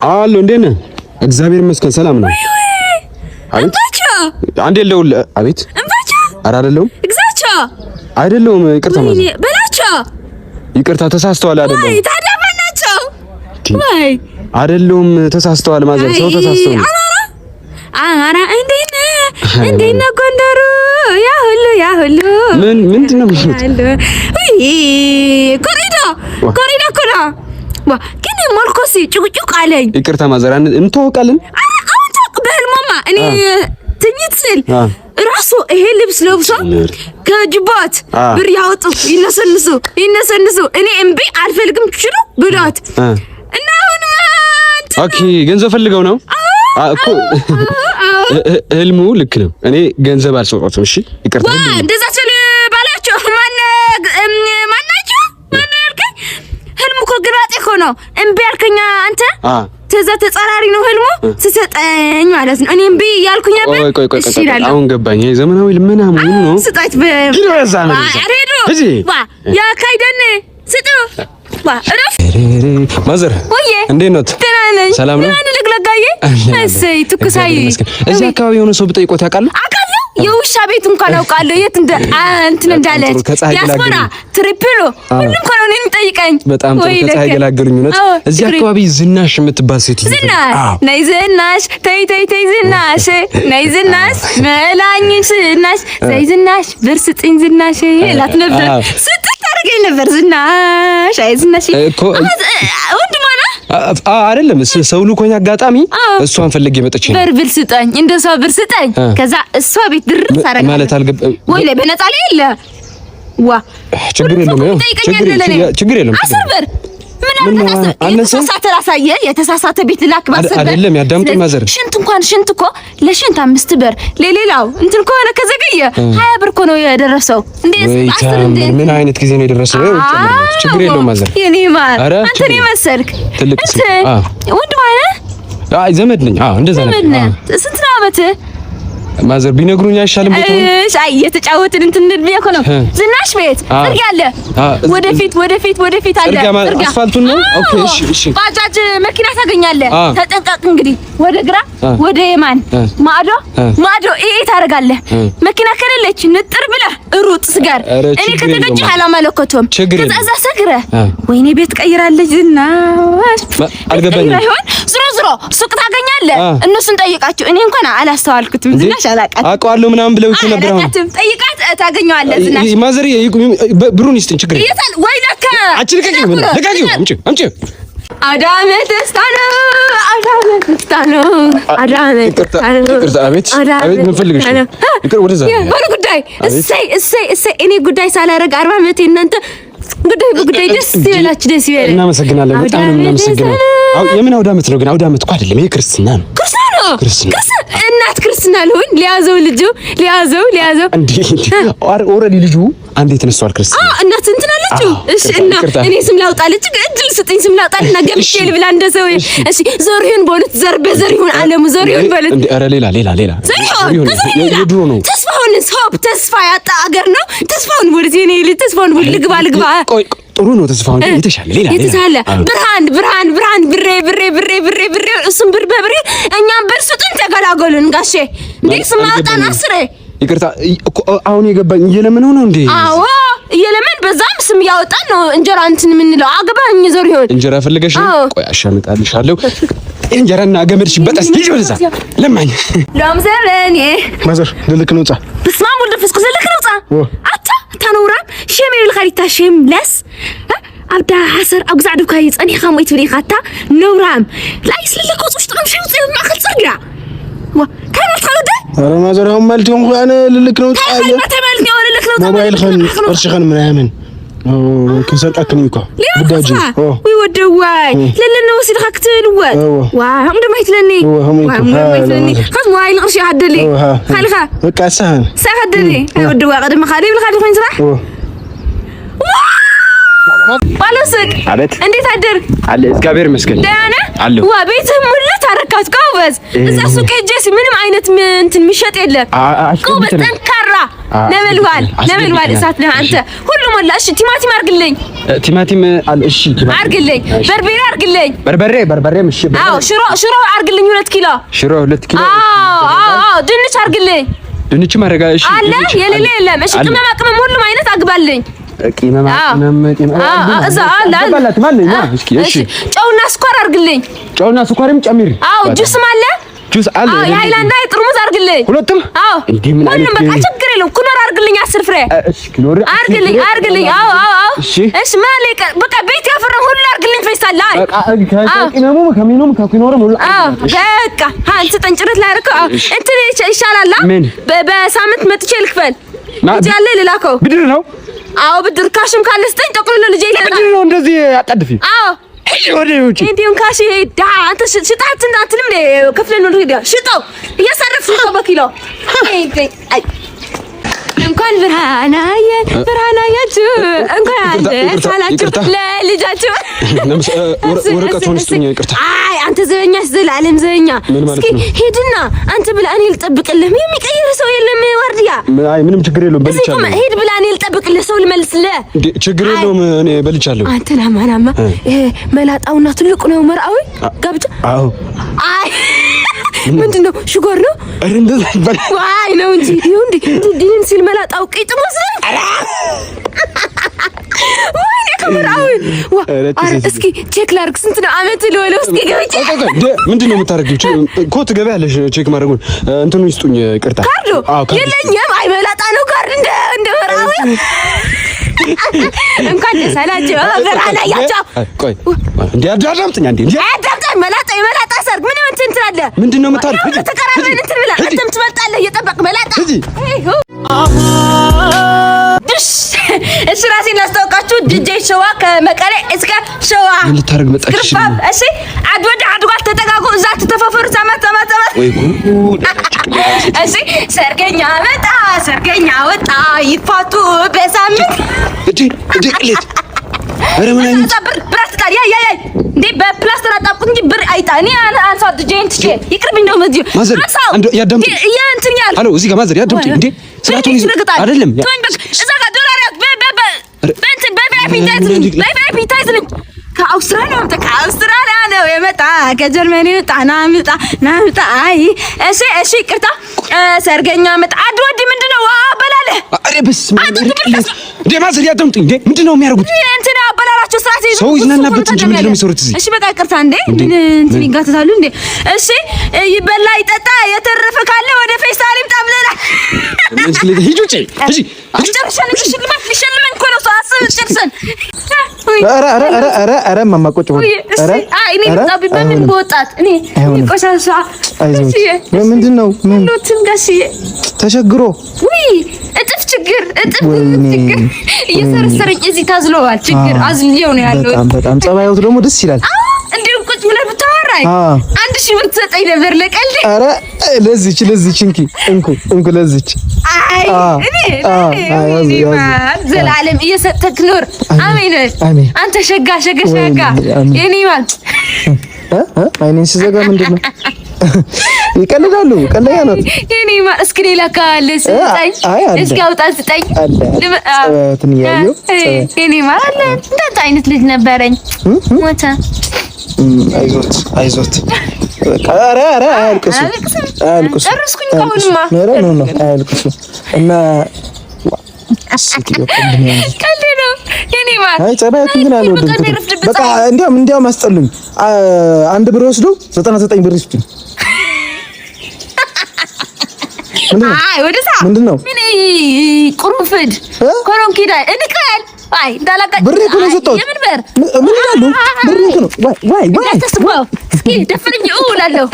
አሎ፣ እንዴት ነህ? እግዚአብሔር ይመስገን ሰላም ነው። አቤት፣ አንዴ ልደውል። አቤት፣ ኧረ አይደለሁም። አይደለሁም። ይቅርታ mother፣ በላቸው። ይቅርታ ተሳስተዋል። አይደለሁም። ታዲያ ማን ናቸው? ወይ አይደለሁም፣ ተሳስተዋል። mother፣ ሰው ተሳስተው ነው። አማራ እንዴት ነህ? እንዴት ነህ ጎንደሩ? ያ ሁሉ ያ ሁሉ ምን ምንድን ነው የሚሉት? ውይ ኮሪዳ ኮሪዳ እኮ ነው። ዋ ግን መልኮስ ጭቅጭቅ አለኝ። ይቅርታ mother፣ እንተዋወቃለን። አሁን ታውቅ በህልሞማ እኔ ትኝት ስል ራሱ ይሄ ልብስ ለብሶ ከጅባት ብር ያወጡ ይነሰንሱ ይነሰንሱ፣ እኔ እምቢ አልፈልግም ችሉ ብሏት እና አሁን okay፣ ገንዘብ ፈልገው ነው እኮ ህልሙ ልክ ነው። እኔ ገንዘብ አልሰጣትም። እሺ ይቅርታ። እንደዛ ስል ባላቸው ማናቸው ማን ያልከኝ? ህልሙ እኮ ግራጤ እኮ ነው። እምቢ ያልከኝ አንተ ተዛ ተጻራሪ ነው ህልሙ ስሰጠኝ ማለት ነው። እኔ እምቢ እያልኩኝ ነበር። ቆይ ቆይ ቆይ፣ አሁን ገባኝ። ይሄ ዘመናዊ ልመና መሆኑ ነው። ስጣች ያ ካይደን ስጡ mother እንዴት ኖት? ሰላም ነው? ልግለጋዬ እሰይ ትኩሳይ። እዚህ አካባቢ የሆነ ሰው ብጠይቆት ያውቃሉ? አውቃለሁ። የውሻ ቤት እንኳን አውቃለሁ የት እንደ እንትን እንዳለች ዲያስፖራ ትሪፕሎ ሁሉም እኮ ነው እኔን የሚጠይቀኝ። በጣም ጥሩ፣ ከፀሐይ ገላገሉኝ። እውነት እዚህ አካባቢ ዝናሽ የምትባል ሴት ዝናሽ፣ ነይ ዝናሽ፣ ተይ ተይ ተይ ዝናሽ፣ ነይ ዝናሽ፣ መላኝ ዝናሽ፣ ተይ ዝናሽ፣ ብር ስጥኝ ዝናሽ እላት ነበር። ስጥት ታደርገኝ ነበር ዝናሽ። አይ ዝናሽ እኮ ወንድሟ ነህ አይደለም ሰው ልኮኝ አጋጣሚ እሷን ፈልጌ መጥቼ ነው። ብር ብል ስጠኝ፣ እንደሷ ብር ስጠኝ። ከዛ እሷ ቤት ድርስ አደረጋለሁ ማለት አልገባም ወይ ላይ በነፃ ላይ የለ ዋ ችግር የለም፣ ችግር የለም። 10 ብር ምን የተሳሳተ ላሳየህ፣ የተሳሳተ ቤት ላክ ባስር ብር አይደለም። ያዳምጡኝ mother። ሽንት እንኳን ሽንት እኮ ለሽንት 5 ብር ለሌላው እንትን ከሆነ ከዘገየ 20 ብር እኮ ነው የደረሰው። እንዴ አስር እንዴ ምን አይነት ጊዜ ነው የደረሰው? ችግር የለውም mother። የኔ ማር አንተ ነው መሰልክ ትልቅ ወንድም አይደል? አይ ዘመድ ነኝ። አዎ እንደዛ ነው። ስንት ነው አመትህ? mother ቢነግሩኝ አይሻልም? እሺ አይ እየተጫወትን እንትን ብዬ እኮ ነው። ዝናሽ ቤት ጥርጊያ አለ። ወደፊት ወደፊት ወደፊት አለ ጥርጊያ፣ አስፋልቱን ነው። okay እሺ እሺ። ባጃጅ መኪና ታገኛለህ። ተጠንቀቅ እንግዲህ፣ ወደ ግራ ወደ የማን ማዶ ማዶ እይ ታደርጋለህ። መኪና ከሌለች ንጥር ብለህ ሩጥ ስገር። እኔ ከተገጨህ አላመለከቶም። ከዛ እዛ ሰግረህ ወይኔ ቤት ቀይራለች ዝናሽ አልገባኝም። ይሆን ዝሮ ዝሮ ሱቅ ታገኛለህ። እነሱን ጠይቃቸው። እኔ እንኳን አላስተዋልኩትም። ዝናሽ አውቀዋለሁ ምናምን ብለው እኮ ነበር። አሁን ጠይቃት ታገኘዋለህ። ዝናሽ mother ብሩን ይስጥኝ፣ ችግር የለም ወይ ለካ አንቺ ልቀቂው፣ ልቀቂው፣ አምጪው፣ አምጪው። አዳመ ደስታ ነው፣ አዳመ ደስታ ነው፣ አዳመ ደስታ ነው። ይቅርታ። አቤት፣ አቤት፣ ምን ፈልገሽ ነው? ይቅር፣ ወደዛ ባለ ጉዳይ። እሰይ፣ እሰይ፣ እሰይ። እኔ ጉዳይ ሳላረግ 40 ዓመቴ እናንተ ጉዳይ በጉዳይ ደስ ይበላችሁ፣ ደስ ይበላችሁ። እናመሰግናለን። በጣም ነው የምናመሰግነው። የምን አውደ ዓመት ነው ግን? አውደ ዓመት እኮ አይደለም፣ ይሄ ክርስትና ነው። ክርስትና ነው። እናት ክርስትና ልሁን። ሊያዘው ልጁ ሊያዘው ሊያዘው እንዴ! already ልጁ አንዴ ተነስቷል። ክርስትና እናት እንትን አለችው። እሺ እና እኔ ስም ላውጣልች፣ እድል ስጥኝ፣ ስም ላውጣልና ገብቼ ልብላ እንደ ሰው። እሺ ዘርሁን በሉት፣ ዘር በዘር ይሁን አለሙ ዘርሁን በሉት። እንዴ ኧረ ሌላ ሌላ ሌላ ዘርሁን የድሮ ነው። ተስፋውን ሆፕ ተስፋ ያጣ አገር ነው። ተስፋውን በሉት፣ የኔ ልጅ ተስፋውን በሉት። ልግባ ልግባ። ቆይ ጥሩ ነው። ተስፋውን የተሻለ ሌላ የተሻለ ብርሃን ብርሃን ብርሃን ብሬ ብሬ ብሬ ብሬ ብሬ እሱም ብር በብሬ እኛም ብር ስጡን፣ ተገላገሉን ጋሼ። እንዴ ስም አወጣን አስሬ። ይቅርታ አሁን የገባኝ እየለመነው ነው እንዴ? አዎ እየለመን በዛም ስም እያወጣን ነው እንጀራ እንትን የምንለው። አግባኝ ዘር ይሆን እንጀራ ፈልገሽ ነው? ቆይ አሻምጣልሻለሁ። እንጀራና ገመድሽ በጠስ ልጅ ወደዛ ለማኝ ሎም ዘበኔ mother ልልክ ነው ጻ በስመ አብ ወልድ መንፈስ ቅዱስ ልክ ነው ጻ ኣታ ታነውራም ሸም የብልካ ዲታ ሸም ለስ ኣብዳ ሓሰር ኣብ ግዛዕ ድብካ ፀኒሕካ ሞ ትብል ኢኻ እታ ነውራም ላይ ስለለከ ውፅ ውሽጢ ቅምሻ ውፅእ ማእኸል ፅርግያ ዋ እንታይ ማለት ካልወደ ኧረ mother አሁን ማለት ይሆን ኣነ ልልክ ነው ጻ እንታይ ማለት ነው ልልክ ነው ሞባይልኽን ቅርሽኽን ምናምን ክንሰርቀክን እዩ እኮ ግዳጅ ወይ ወደዋይ ለለና ወሲድካ ክትልወጥ ዋ هم ድማ ይትለኒ ይትለኒ ከዚ ሞባይል ቅርሺ ሃደሊ ካልኻ በቃ ሰሃን ሰ ሃደሊ ኣይ ወደዋ ቅድሚ ካሊ ይብልካ ኮይኑ ስራሕ ባለሱቅ አቤት፣ እንዴት አደርክ? አለ እግዚአብሔር ይመስገን ደህና ነህ? አለሁ። ዋ ቤትህ ሙልት አደረካት። ጎበዝ። እዛ ሱቅ ሄጄስ ምንም አይነት እንትን የሚሸጥ የለም። ጎበዝ፣ ጠንካራ ነበልባል ነበልባል እሳት ነህ አንተ። ሁሉ ሞላ። እሺ ቲማቲም አድርግልኝ። ቲማቲም አለ። እሺ ቲማቲም አድርግልኝ። በርበሬ አድርግልኝ። በርበሬም እሺ። አዎ ሽሮ ሽሮ አድርግልኝ 2 ኪሎ። ሽሮ 2 ኪሎ። አዎ አዎ። ድንች አድርግልኝ። ድንች ማድረግ እሺ። አለ የሌለ የለም። እሺ ቅመማ ቅመም ሁሉም አይነት አግባልኝ። ቅመማ ቅመም እዛ አለ አለ። እሺ ጨውና ስኳር አድርግልኝ። ጨውና ስኳርም ጨምሪ። አዎ ጁስም አለ ጁስ አለ። አዎ የሃይላንድ ጥርሙዝ አድርግልኝ። ሁለቱም። አዎ እንዴ ምን አይነት ሁሉም በቃ ችግር የለውም። ክኖር አድርግልኝ 10 ፍሬ። እሺ ክኖር አድርግልኝ አድርግልኝ። አዎ አዎ አዎ። እሺ እሺ ምን አለ በቃ ቤት ያፈራው ሁሉ አድርግልኝ። ፌስታል ላይ በቃ ከቅመሙ ከምኑም ከክኖርም ሁሉ አዎ በቃ አንተ ጠንጭረት ላይ አድርገው። አዎ እንትን ይሻላል። በሳምንት መጥቼ ልክፈል እንጂ አለ ልላከው። ብድር ነው። አዎ ብድር cash ም ካለ ስጠኝ። ጠቅልሎ ልጄ ይሰጣል። ብድር ነው። እንደዚህ አጣድፊ። አዎ ወደ ውጪ እንዲሁም cash ዳ አንተ ሽጣት አትልም እንደ ከፍለን ነው ሄዳ ሽጠው እያሳረፍክ ሽጠው በኪሎ። እንኳን ብርሃን አየን ብርሃን አያችሁ እንኳን ደስ አላችሁ ለልጃችሁ። ወረቀቱን ስጡኝ። ይቅርታ። አይ አንተ ዘበኛ ዘላለም ዘበኛ። እስኪ ሂድና አንተ ብላ እኔ ልጠብቅልህ። የሚቀይር ሰው የለም ዋርድያ። አይ ምንም ችግር የለውም በልቻለሁ። ሂድ ብላ እኔ ልጠብቅልህ ሰው ልመልስልህ። ችግር የለውም እኔ በልቻለሁ። አንተ ናማ ናማ መላጣውና ትልቁ ነው መርአዊ ጋብቻ። አዎ አይ ምንድን ነው sugar ነው? ኧረ እንደዛ ይባላል። ዋይ ነው እንጂ ይሁን እንዴ ዲን ሲል መላጣው ቂጥ መስሎኝ። ወይኔ ከመርአዊ ዋ እስኪ check ላድርግ። ስንት ነው አመት ልበለው? እስኪ ገብቼ ምንድን ነው የምታደርጊው? እኮ ትገቢያለሽ። check ማድረጉን እንትኑ ይስጡኝ። ይቅርታ ካርዱ የለኝም። አይ መላጣ ነው ካርድ እንደ እንደ መርአዊ። እንኳን ደስ አላችሁ ብርሃን አያችሁ። ቆይ እንዴ አዳምጥኝ አንዴ። እንዴ አዳምጣኝ። መላጣ የመላጣ ሰርግ ምን እንትን ትላለህ? ምንድን ነው የምታደርጊው? ተቀራርበን እንትን ብለህ አንተም ትበልጣለህ እየጠበቅህ መላጣ። እሺ ራሴን ላስታውቃችሁ፣ ዲጄ ሸዋ ከመቀሌ እስከ ሸዋ። ምን ልታደርግ መጣች? እሺ አድ ወደ አድጓል። ተጠጋጉ፣ እዛ ተተፋፈሩ። ሰማ ሰማ ሰማ። ወይ ጉድ! እሺ ሰርገኛ መጣ፣ ሰርገኛ ወጣ፣ ይፋቱ በሳምንት። እጂ እጂ ቅሌት! ኧረ ምን አይነት ብር ብር አትጣል። ያ ያ ያ እንዴ በፕላስተር አጣብቁት እንጂ ብር አይጣ። እኔ አንሳው ዲጄን ትቼ ይቅርብኝ ነው መዚህ mother አንዱ ያዳምጡኝ። ያ እንትን ያል hello፣ እዚህ ጋር mother ያዳምጡኝ። እንዴ ስርዓቱን ይዙ አይደለም እዛ ጋር ዶላር ያዝ በ በ በእንትን በ VIP ታይዝልኝ፣ በ VIP ታይዝልኝ። ከአውስትራሊያ መጣ፣ ከአውስትራሊያ ነው የመጣ፣ ከጀርመኒ መጣ። ናምጣ ናምጣ። አይ እሺ እሺ ይቅርታ። ሰርገኛ መጣ። አድ ወዲ ምንድነው አበላለህ? አረ በስመ አብ! እንዴ mother ያዳምጡኝ። እንዴ ምንድነው የሚያደርጉት? እንትን አበላላቸው ስርዓት ይዙ። ሰው ይዝናናበት እንጂ ምንድነው የሚሰሩት እዚህ? እሺ በቃ ይቅርታ። እንዴ ምን እንትን ይጋተታሉ እንዴ? እሺ ይበላ ይጠጣ፣ የተረፈ ካለ ወደ ፌስታል ይምጣ ብለናል። ሂጂ ውጪ ሂጂ። ጨርሰን ሽልማት ሊሸልመን እኮ ነው። ሰው አስብ ጨርሰን። ኧረ ኧረ ኧረ ኧረ ኧረ እማማ ቁጭ በሉ። ኧረ አይ እኔ ልምጣብኝ በምን በወጣት እኔ ቆሻሻ። አይዞት። ምንድን ነው ምን ጋሽዬ ተቸግሮ? ውይ እጥፍ ችግር እጥፍ ችግር እየሰረሰረኝ እዚህ ታዝለዋል። ችግር አዝልየው ነው ያለው። በጣም በጣም ጸባዮት ደግሞ ደስ ይላል። እንዲሁም ቁጭ ብለህ ብታወራኝ 1000 ብር ትሰጠኝ ነበር ለቀልድ። ኧረ ለዚች ለዚች እንኪ እንኩ እንኩ ለዚች። አይ እኔ ዘላለም እየሰጠክ ኑር። አሜን። አንተ ሸጋ ሸጋ ሸጋ የኔ ማል አይኔን ስዘጋ ምንድን ነው ይቀልዳሉ። ቀልደኛ ነው የኔ ማር። እስኪ ሌላ ካለ ስጠኝ፣ እስኪ አውጣ ስጠኝ። ጸባዮትን እያየሁ የኔ ማር አለ። እንዳንተ አይነት ልጅ ነበረኝ፣ ሞተ። አይዞት አይዞት። ኧረ ኧረ አያልቅሱ አያልቅሱ። ጨርስኩኝ እኮ አሁንማ። ኧረ no no አያልቅሱ። እና ቀልድ ነው የኔ ማር። አይ ጸባዮትን ግን አልወድም። በቃ እንዲያውም እንዲያውም አስጠሉኝ። አንድ ብር ወስደው 99 ብር ይስጡኝ። አይ ወደዛ ምንድን ነው ምን ቁርንፍድ ኮሮንኪዳ እንቀል። አይ እንዳላጋ ብር እኮ ነው የሰጠሁት። የምን በር ምን ይላሉ? ብር እኮ ነው። ዋይ ዋይ እንዳታስበው እስኪ ደፍርኝ እውላለሁ።